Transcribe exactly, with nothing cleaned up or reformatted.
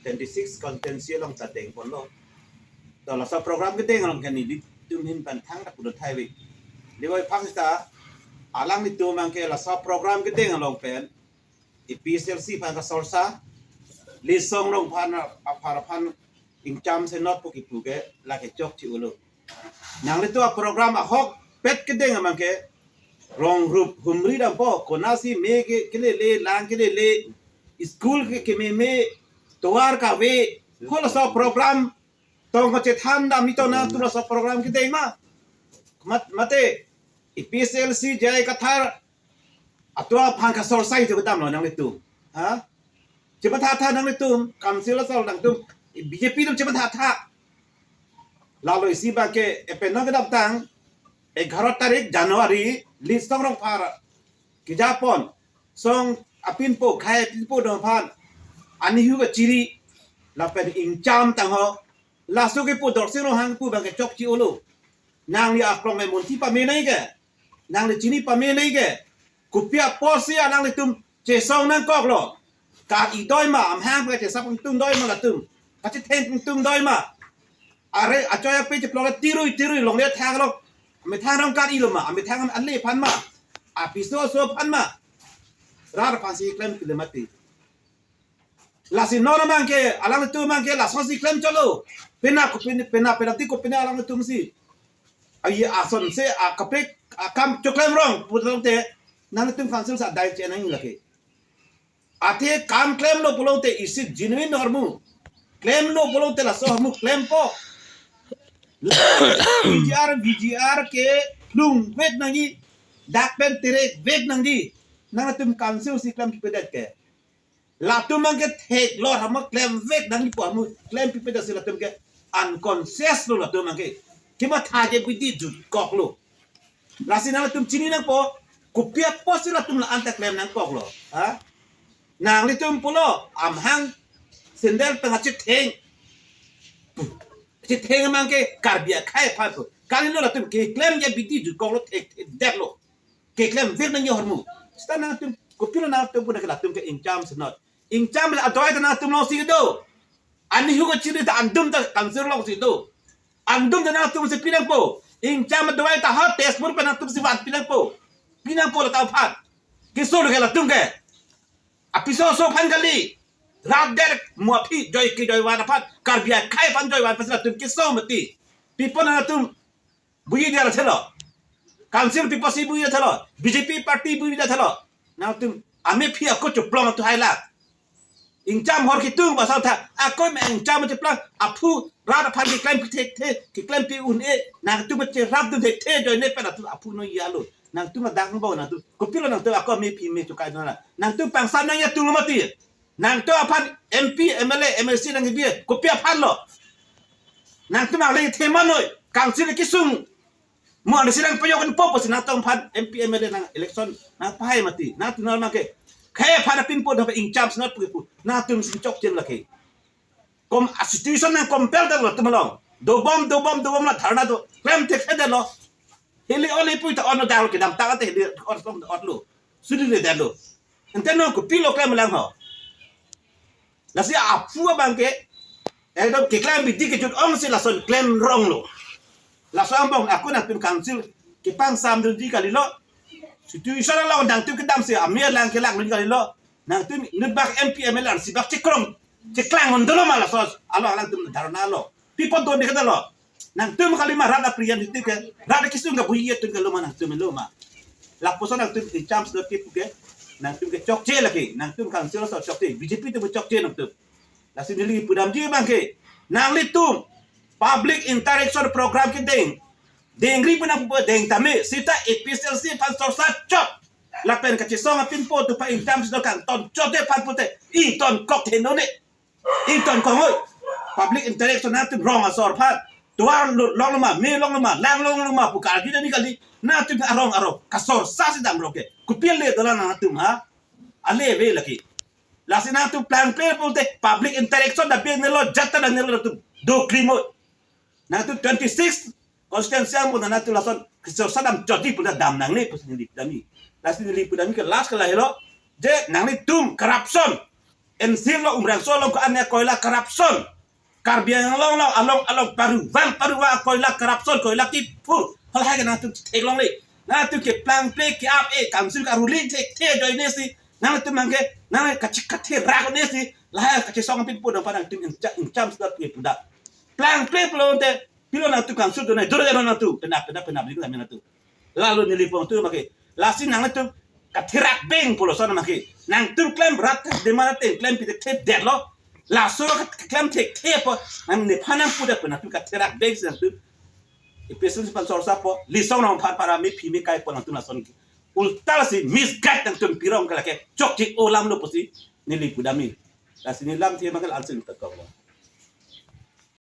twenty-six constituency along ta dengponlo. To laso program kedeng along ke nelitum ahin pen thangta pulo thai ve. Liwai phang sita alanglitum abangke laso program kedeng along pen APHLC aphan kasorsa, Litsong Rongphar aphan, aphan ingchamsenot pu kipu ke lake chokche-olo. Nanglitum aprogram ahokpet kedeng abangke rong rup humri dampo, konatsi me ke kelele, lang kelele, school ke kememe, tovar kave, halaso program tong kachethan dam ni to nangtum laso program kedeng ma. Mat, mate, APHLC J I Kathar atum aphan kasorsa ijo kedamlo nanglitum. Ha? Chemathatha nanglitum, council asor nangtum, BJP atum chemathatha. Lalo isi abangke epen non kedamtang, egharo tarik January, Litsong Rongphar kejapon, song apinpo, khei apinpo dong aphan, anihu kachiri, lapen ingchamtang ho, laso kipu Dorsing Ronghang pu abangke chokche-olo. Nangli aklong me munthi pame nai ke, nangli chini pame nai ke, kopi apotsi alanglitum chesong nangkoklo. Kar-i doi ma, amahang kachesap ingtung doi ma latum, kachetheng ingtung doi ma. Are achoi ape cheplok tirui tirui longle thang lo. Amethang rong kar-ilo ma, amethang ale aphan ma, apiso aso aphan ma. Rat aphansi klemkle mati. Lasi non abangke, alanglitum abangke lasonsi klemchotlo. Pena ko pena, pena pena ti ko pena alanglitumsi. Aye asonsi akaprek akam choklem rong pulote nanglitum council sa dai chenang lake. Athe kam klemlo pulote isi genuine ahormu. Klemlo pulote laso ahormu klempo. VGR, VGR ke lungvek nangji, dak pen terek vek nangji. Nangtum council si klempipedet ke. Latum abangke theklor ahormu klemvek nangji pu ahormu klempipedet si latum ke unconscious lo latum abangke. Kematha ke bidi jutkoklo. Lasi nangtum chini nangpo, kopi apotsi latum la-an ta klem nangkoklo. Ha? Nanglitum pulo, amahang sandal tengah chetheng. Chetheng abangke Karbi akhei aphan pu. Kalilo latum keklem ke bidi jutkoklo, thekthedetlo. Keklemvek nangji ahormu. Sita nangtum, kopilo nangtum pu dak latum ke ingchamsenot. Ingcham le adoi ta nangtum alongsi do. Anihu kachiri ta andum ta council alongsi do. Andum ta nangtumsi pinangpo. Ingcham adoi ta ha Tezpur pen nangtumsi van pinangpo. Pinangpo lata aphan. Keso lo ke latum ke. Apiso aso aphan kali. Rat der mo aphi joi kejoi van aphan. Karbi akhei aphan joi van aphan latum keso mati. Pi apot nangtum buji dia thelo. Council pi apotsi buji dia thelo. BJP party buji dia thelo. Nangtum amephi ako choplong atu hailak. Ingcham hor kitung basal tha. Ako me ingcham cheplang aphu rat aphan keklem pithekthe, keklem pi un-e. Nangtum cherapdun thekthe ajoine pen atum aphu noi yalo. Nangtum adang bo nangtum. Kopilo nangtum ako amephi me chokai dona. Nangtum pangsa nang ya tung mati. Nangtum aphan MP, MLA, MAC nangkebi, kopi aphan lo. Nangtum nangle thema noi, council kesung. Mo anda sidang payok kan popo si nangtum aphan MP, MLA nang election nangpahai mati. Nangtum nang ke. Khei aphan apinpo dong ingchamsenot pu pu. Nangtumsi chokche lake. Kom a situation nang compel detlo latum along. Dobom, dobom, dobom la dharna do. Klemthekthedetlo. Hili oli pu ta ono dal kedamtang ate hili or song ot lo. Suliledetlo. Ante non kopilo klem lang ho. Lasi aphu abangke ekdom keklem bidi kejut ongsi lason klem ronglo. Laso angbong ako nangtum council kepangsamdunji kalilo. Situation along nangtum kedamsi amir lang kelak nunji kalilo. Nangtum inut bak MP, MLA si bak chekrong cheklang un dolo ma laso along alangtum dharna lo. Pi apot do ni kedetlo. Nangtum kali ma rat apriyan hitik ke. Rat kesung ke buji atum ke lo ma nangtum lo ma. Lapuson nangtum ingchamsenot kipu ke. Nangtum ke chokche lake. Nangtum council so chokche. BJP atum chokche nangtum. Lasi neli pudamji abangke. Nanglitum public interaction program kedeng. Dengri pu nangpu deng tame. Sita APHLC aphan sorsa chot. Lapen kachesong apinpo atum aphan ingchamsenot kangton chot de aphan pute. Ingtonkok henone. Ingtonkok hoi. Public interaction nangtum rong asor aphan. Tovar lo-, longloma, me longloma, lang longloma, pu karju dani kali. Nangtum arong arong. Kasorsa si dam rong ke. Kopilo dolang nangtum ha. Ale ave lake. Lasi nangtum plangple pulote public interaction ta beng nelo, jat ta nelo nangtum. Dokri mo. Nangtum twenty-six constituency angbong nangtum lason kasorsa dam chotji puta dam nangne pusi neli pudamji. Lasi neli pudamji ke last ke lahelo. Je nanglitum corruption. N C lo Umrangso along ko-an akoila corruption. Karbi Anglong along along along paruvan paruva akoila corruption, koila kiphu. Halahai ke nangtum theklongle. Nangtum ke plangple ke-ap-e council ka ruling thekthe ajoine si. Nangtum mangke nang kachik katherak ne si. Lahai kachesong pin pu nangpa nangtum incham incham sida pu puda. Plangple pulote pilo nangtum council donai dor dor nangtum. Penap penap penap ling nangtum. Lalu neli pon tu mangke. Lasi nangtum katherak beng pulo son mangke. Nangtum klem rat demand ateng klem pite thep detlo. Laso klem thekthe po. Nang nephan nangpu det po nangtum katherak beng si nangtum. Ipesun si pan sorsa po. Lisong nang phan para mi phi mi kai po nangtum lason ke. Ulta si misguide nangtum pirong ke lake. Chokche olam lo pusi. Neli pudami. Lasi neli lamthe mangke la-an si nangtum kok lo.